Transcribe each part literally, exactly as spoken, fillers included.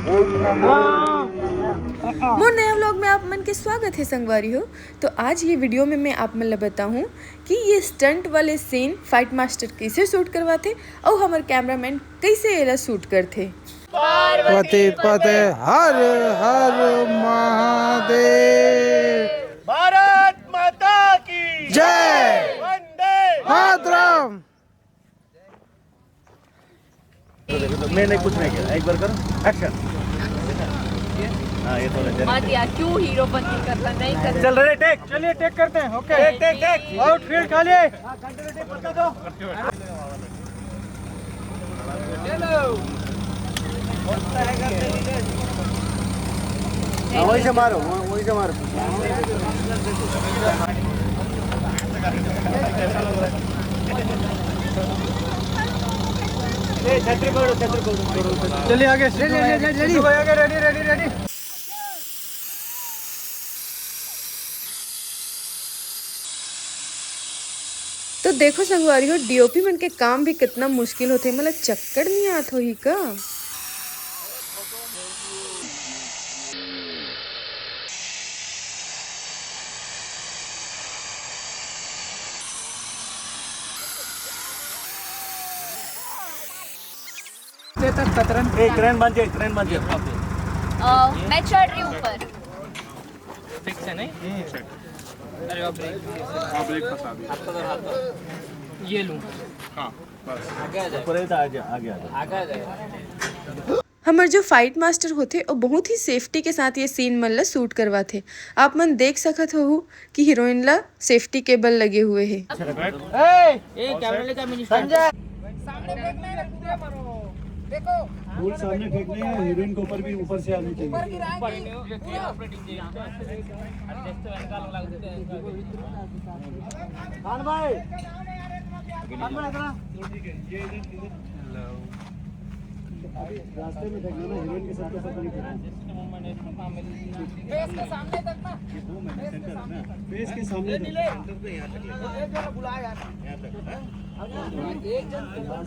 मोर नया व्लॉग में आप मन के स्वागत है संगवारी हो। तो आज ये वीडियो में मैं आप मन ला बताहूँ कि ये स्टंट वाले सीन फाइट मास्टर कैसे शूट करवाथे अउ हमर कैमरामैन कैसे एला शूट करथे। पति पति हर हर महादेव। भारत माता की जय। वंदे मातरम। मैं नहीं, कुछ नहीं किया, एक बार करो, एक्शन। हाँ, ये तो रहते हैं। मत यार, क्यों हीरोपंती करता, नहीं करता। चल रहे, टेक। चलिए, टेक करते हैं। ओके, टेक, टेक, टेक। आउटफील्ड खाली। हाँ, वहीं से मारो, वहीं से मारो। ए, छतरी पकड़ो, छतरी पकड़ो। चलिए आगे, ले, ले, ले, ले, ले। सिद्धू भाई आगे, रेडी, रेडी, रेडी। तो देखो संगवारी हो, डीओपी मन के काम भी कितना मुश्किल होथे। मतलब चक्कर नहीं आत होही का? चेतन कतरन। ए, क्रेन बन जाए, क्रेन बन जाए। अ, मैं चढ़ रही हूँ ऊपर। फिक्स है नहीं? अरे बाप रे। हाँ, ब्रेक फंसा दिया। ये लूँ। हाँ, बस। ऊपर ही था, आगे, आगे आ जा। हमर जो फाइट मास्टर होथे, वो बहुत ही सेफ्टी के साथ ये सीन मन ला शूट करवाथे। आप मन देख सकत हो कि हीरोइन ला सेफ्टी केबल लगे हुए है। ए, कैमरा लेके आ, मिनिस्टर। संजय। सामने फेंकना है, पूरा मारो। देखो। फूल सामने फेंकने हैं, हीरोइन के ऊपर भी, ऊपर से आनी चाहिए। ऊपर गिराएंगे। पूरा। खान भाई, खान भाई, इधर। अभी रास्ते में फेंकना ना, हीरोइन के सबके साथ नहीं फेंकना। फेस के सामने तक ना। ये वो मैंने सेंटर है ना, फेस के सामने तक। सेंटर पे यहाँ तक ले। एक जगह बुला यार। यहाँ तक, हाँ? एक जन हीरोइन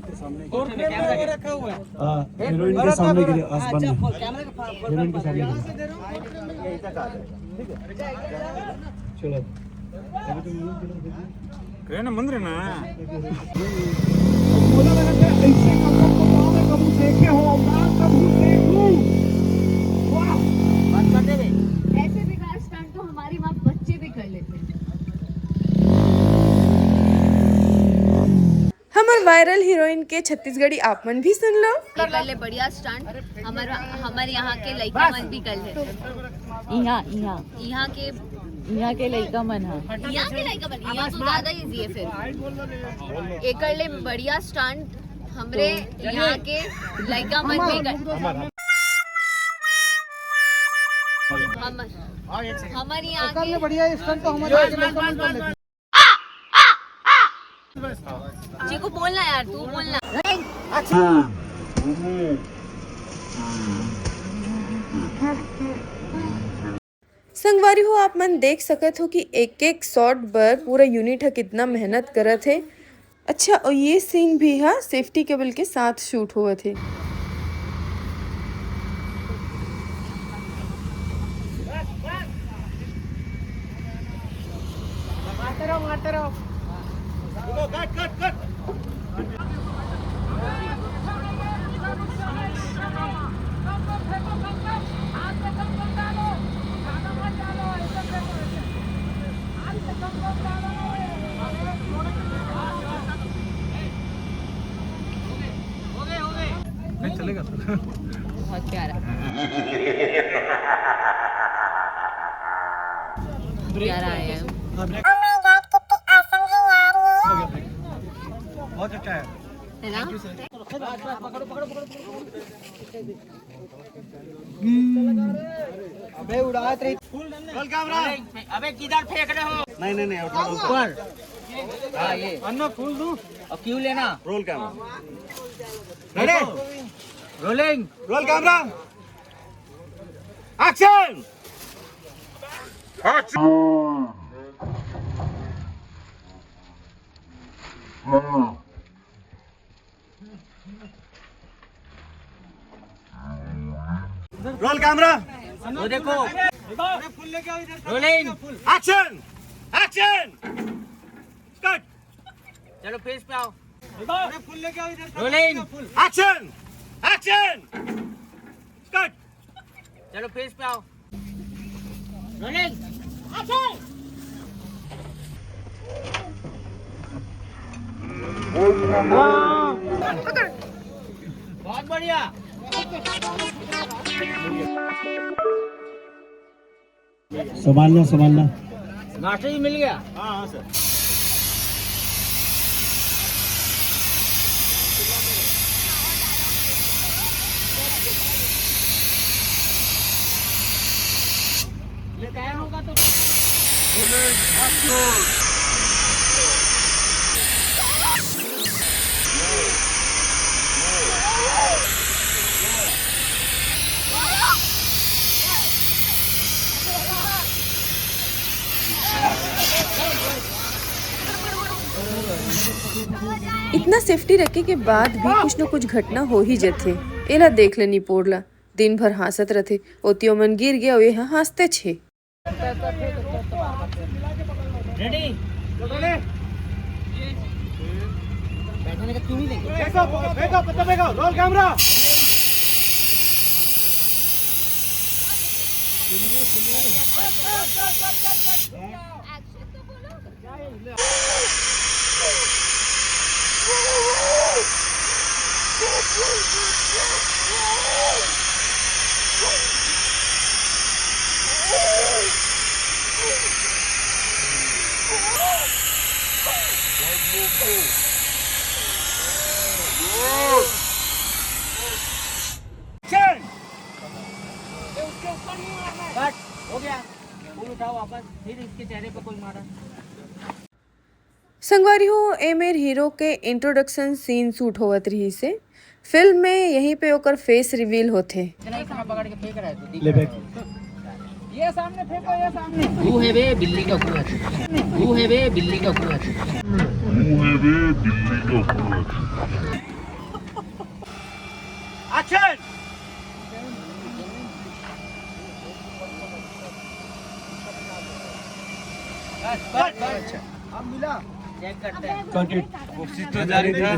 के सामने। और कैमरा रखा हुआ है। हाँ, हीरोइन के सामने के लिए आसमान में। कैमरा के पास। हीरोइन के सामने के लिए। यहीं तक आ जाए। ठीक है। चलो। अभी तुम क्रेन मंदिर ना। बोला लगा था, ऐसे कपल को गाँव में कबू देखे हो, अवतार कबू देखू। वाह। बंद कर दे बे। ऐसे बेकार स्टंट तो हमारी माँ बच्चे भी कर लेते हैं। हमर वायरल हीरोइन के छत्तीसगढ़ी आप मन भी सुन लो। ये कर ले बढ़िया स्टंट, हमारा, हमारे यहाँ के लइका मन भी कर ले। यहाँ, यहाँ। यहाँ के यहाँ के लइका मन ह। यहाँ के लइका मन, यहाँ तो ज्यादा इजी है फिर। एकर ले बढ़िया स्टंट हमरे यहाँ के लइका मन भी कर। हम, हमारे यहाँ के बढ़िया स्टंट तो हमारे यहाँ के लइका मन कर लेते हैं। चीकू बोलना यार, तू बोलना। संगवारी हो, आप मन देख सकत हो कि एक एक शॉट बर पूरा यूनिट ह कितना मेहनत करत हे। अच्छा, और ये सीन भी ह सेफ्टी केबल के साथ शूट होवत हे। नहीं चलेगा। बहुत प्यारा। प्यारा है। बहुत अच्छा है। है ना? अबे उड़ात रही। Roll camera. अबे किधर फेंक रहे हो? नहीं, नहीं, नहीं, ऊपर। हाँ, ये। अन्ना फूल दूं? अब क्यों लेना? Roll camera. Ready? Rolling. Roll camera. Action. Roll camera. वो देखो। रोलिंग। एक्शन। एक्शन। कट। चलो फेस पे आओ। रोलिंग। एक्शन। एक्शन। कट। चलो फेस पे आओ। रोलिंग। एक्शन। बहुत बढ़िया। संभालना, संभालना। मास्टर जी मिल गया। हाँ, हाँ, सर। इतना सेफ्टी रखे के बाद भी कुछ न कुछ घटना हो ही जथे। एला देख ले निपोर ला, दिन भर हाँसत रथे, ओती ओमन गिर गे अउ ये ह हाँसतेच हे। रेडी? बैठने का क्यों नहीं देंगे? देखो, देखो, पता देखो, रोल कैमरा। कट, हो गया। फूल उठाओ वापस, फिर इसके चेहरे पे कोई मारा। संगवारी हो, ए मेर हीरो के इंट्रोडक्शन सीन शूट होवत रहिस हे। फिल्म में यहीं पे ओकर फेस रिवील होथे। इतना, इतना पकड़ के फेंक रहा है तू, दिख ले रहा बैक। है। ये सामने फेंको, ये सामने। तू है बे बिल्ली का कुआ। तू है बे बिल्ली का कुआ। एक्शन। अच्छा, अब मिला। चेक करते हैं। कट इट। कोशिश तो जारी था।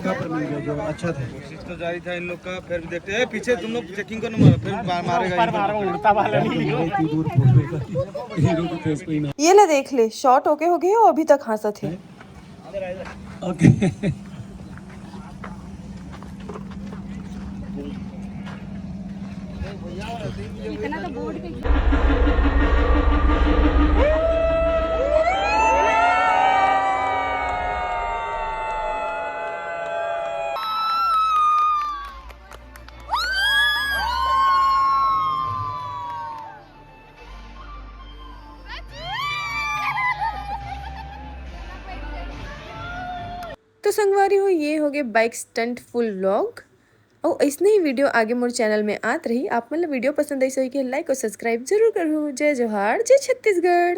अच्छा था। कोशिश तो जारी था इन लोग का, फिर भी देखते हैं। ए, पीछे तुम लोग चेकिंग करो ना, फिर मार-, मारेगा ऊपर इनको। मारो, उड़ता वाला नहीं। तू दूर फोड़ देगा। हीरो को फेस पे ही ना। ये ले देख ले, शॉट ओके हो गए हो, अभी तक हाँसत हे। ओके। इतना तो बोर्ड पे तो संगवारी हो, ये हो गए बाइक स्टंट फुल व्लॉग। अउ अइसने ही वीडियो आगे मोर चैनल में आत रही। आप मन ला वीडियो पसंद आइस होही के लाइक अउ सब्सक्राइब जरूर करहू। जय जोहार, जय छत्तीसगढ़।